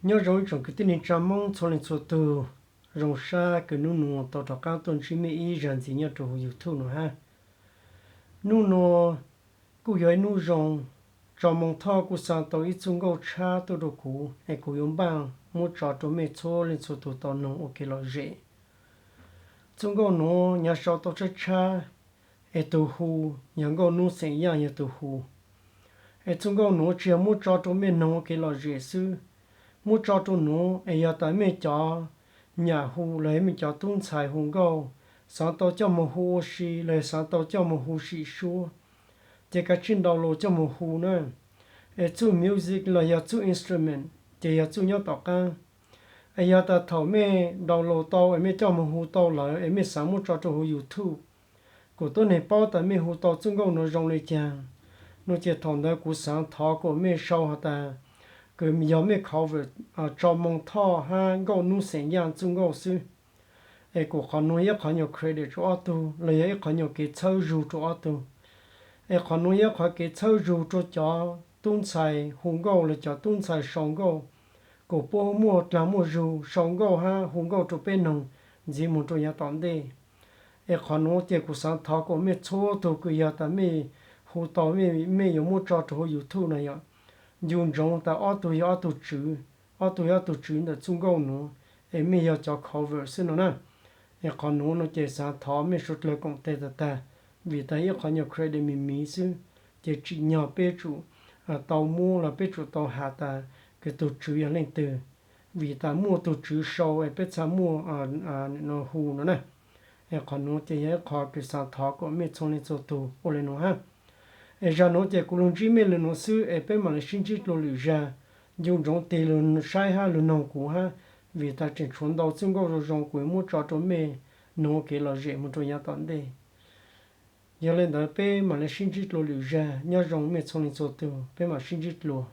Nyob zoo ib tsoom kwv tij neej tsa Hmoob txhua leej txhua tug, zoo sab kws nub nua tau rov qaab tuaj ntsib mej ib zag ntxiv nyob rua huv YouTube nua hab. Nub nua kuj yog ib nub zoo, tso moo thoj kuj xaa tau ib txuj nkauj tshab tuaj rua kuv es kuv yuav npaaj muab tso rua mej txhua leej txhua tug tau noog ua kev lom zem. Txuj nkauj nuav nyav sau tau tshab tshab, es tug hu yog nkauj Nuj Xeem Yaaj yog tug hu. Es txuj nkauj nuav tsi yog muab tso rua mej noog ua kev lom zem xwb, muab tso rua nuav es yog tas mej cov nyam hu los yog mej cov tub ntxhais hu nkauj xaav tau coj moog hu ua si los yog xaav tau coj moog hu sim suab, ces kav tsij download coj moog hu na. Es txuj music los yog txuj instrument ces yog txuj nyob tom qaab. Es yog tas thaum mej download tau es mej coj moog hu tau lawm es mej xaav muab tso rua huv YouTube, kuas tuab neeg paub tas mej hu tau txuj nkauj nuav zoo le caag, nua ces thaum ntawd kuv xaav thov kuas mej sau has tas kws yog mej cover tso moo thoj hab nkauj Nuj Xeem Yaaj txuj nkauj xwb. Es kuas qhov nuav yog ib qhov nyuag credit rua ob tug los yog ib qhov nyuag kev txhawb zug rua ob tug. Es qhov nuav yog ib qhov kev txhawb zug rua cov tub ntxhais hu nkauj los cov tub ntxhais sau nkauj, kuas puab muaj dlaag muaj zug sau nkauj hab hu nkauj rua peb noog ntxiv moog rua yav tom ntej. Es qhov nuav ces kuv xaav thov kuas mej txhua tug kws yog tas mej hu tau mej yuav muab tso rua huv YouTube no yog, ncu ntsoov tas ob tug yog ob tug tswv, ob tug yog ob tug tswv ntawm txuj nkauj nuav, es mej yog cov cover xwb no na. Es qhov nuav no ces xaav thov mej suav dlawg koom tes tag tag, vim tas ib qhov nyuag credit miv miv xwb, ces tsim nyog peb tsum tau muab los peb tsum tau has tas kws tug tswv yog leej twg, vim tas muaj tug tswv sau es peb txhaj muaj hu no na. Es qhov nuav ces yog ib qho kws xaav thov kuas mej txhua leej txhua tug ua le nuav hab. Es zag nuav ces kuv lug ntsib mej le nuav xwb es peb mam le sib ntsib dlua lwm zag. Ncu ntsoov tig lug saib hab lug noog kuv hab, vim tas tseem tshuav ntau txuj nkauj zoo zoo kuv yuav muab tso rua mej noog ua kev lom zem moog rua yav tom ntej. Yog le ntawd peb mam le sib ntsib dlua lwm zag, nyob zoo mej txhua leej txhua tug, peb mam sib ntsib dlua.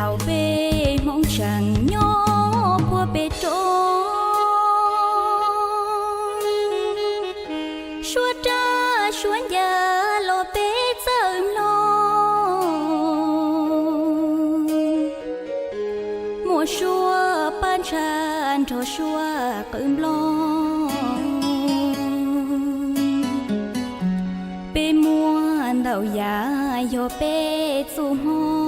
Thaum peb Hmoob tseem nyob puag pem roob, suab raj suab ncaws los peb txawj mloog. Muaj suab pab ntsa nrog suab qw nplooj. Peb muaj ntau yam yog peb txuj hmoo.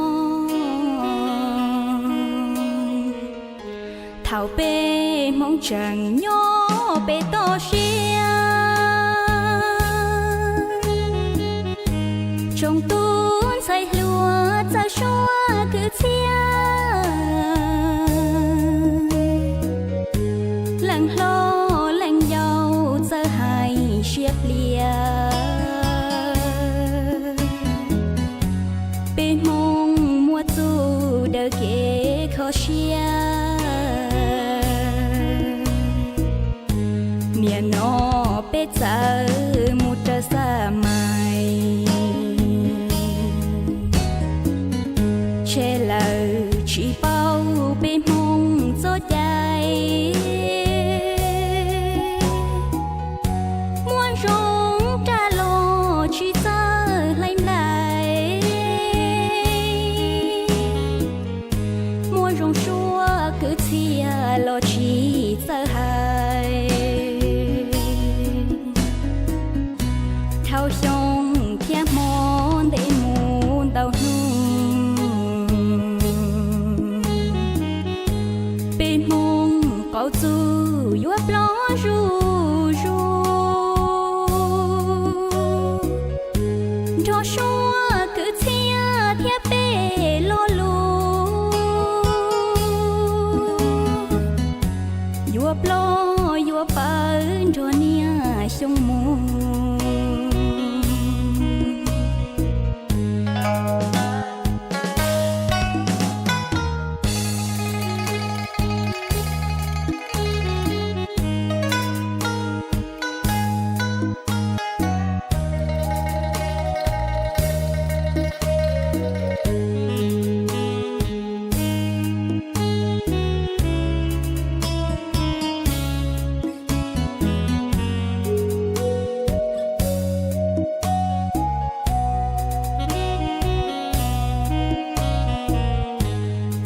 Thaum peb Hmoob tseem nyob pem toj siab, tsoom tub ntxhais hluas txawj suab kwv txhiaj, leej hlob leej yau txawj hais siab pliam. Peb Hmoob muaj txuj dawb kev kho siab, nim no peb txawm mus raws xab mais, tseg lawm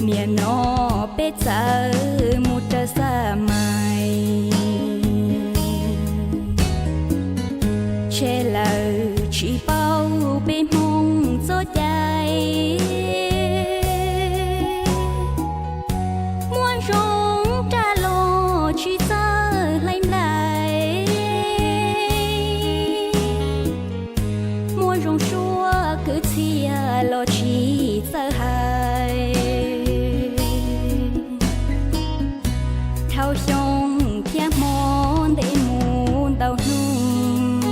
Nim no peb txawm mus raws xab mais, tshe lawm tsis paub peb Hmoob txoj cai. Muaj zoo rag los tsis txawj hlais nplaim, muaj zoo suab kwv txhiaj los tsis txawj hais. Dhau xyoo thiab hmo ntev mus ntau hnub,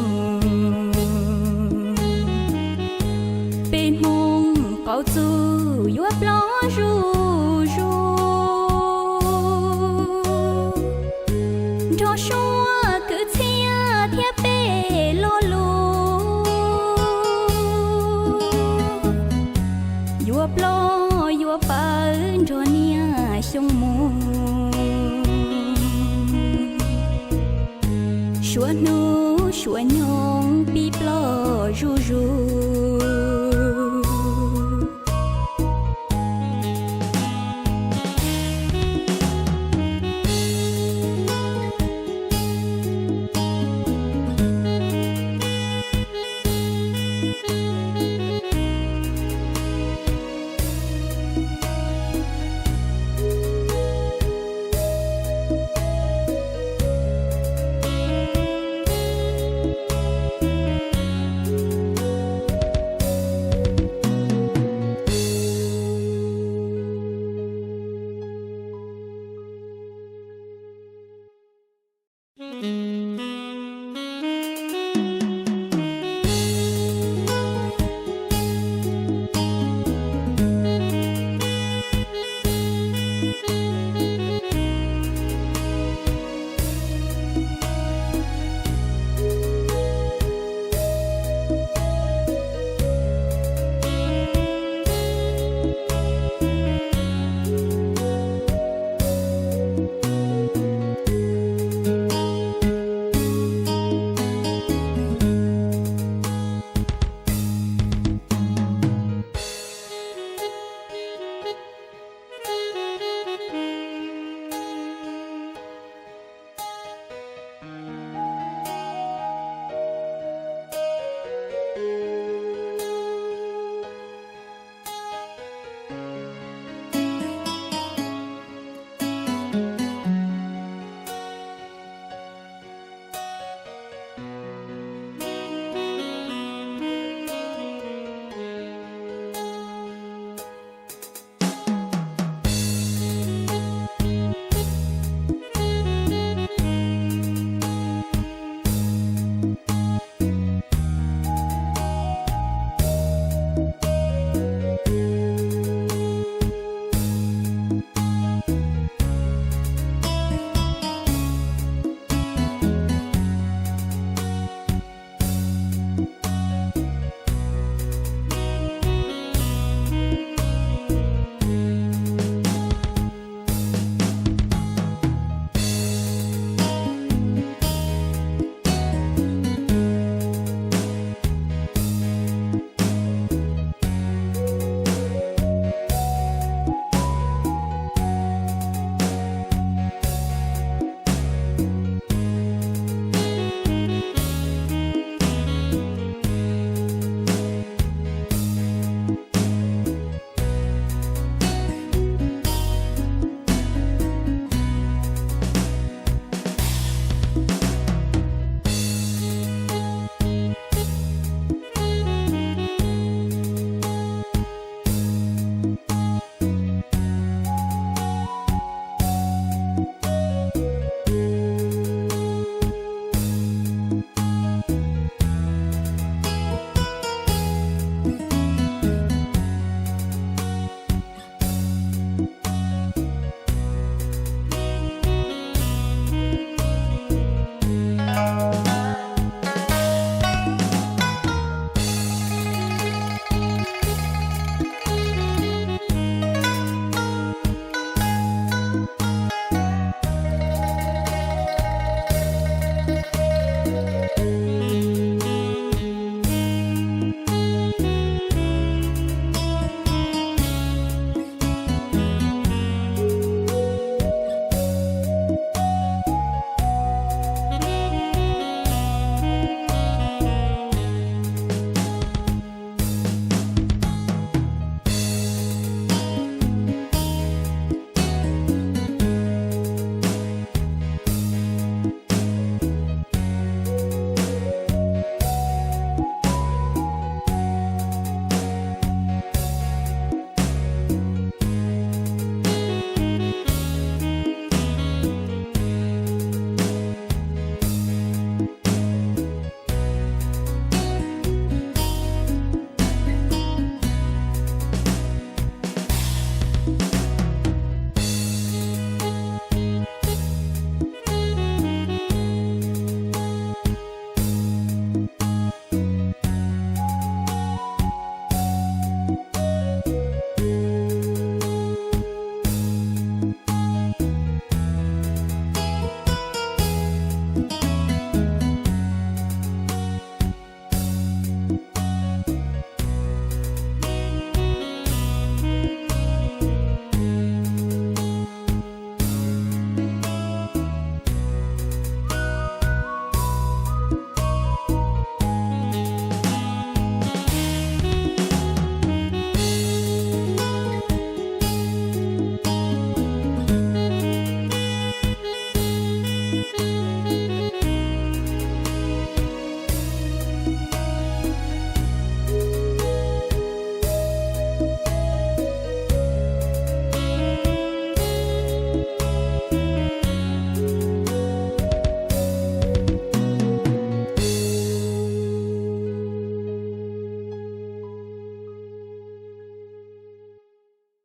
peb Hmoob qaum txuj yuav ploj zuj zus. Nrog suab kwv txhiaj thiab peb lo lus, yuav ploj yuav pawv nrog niaj xyoo mus. Suav hnub suav nyoog pib ploj zuj zus.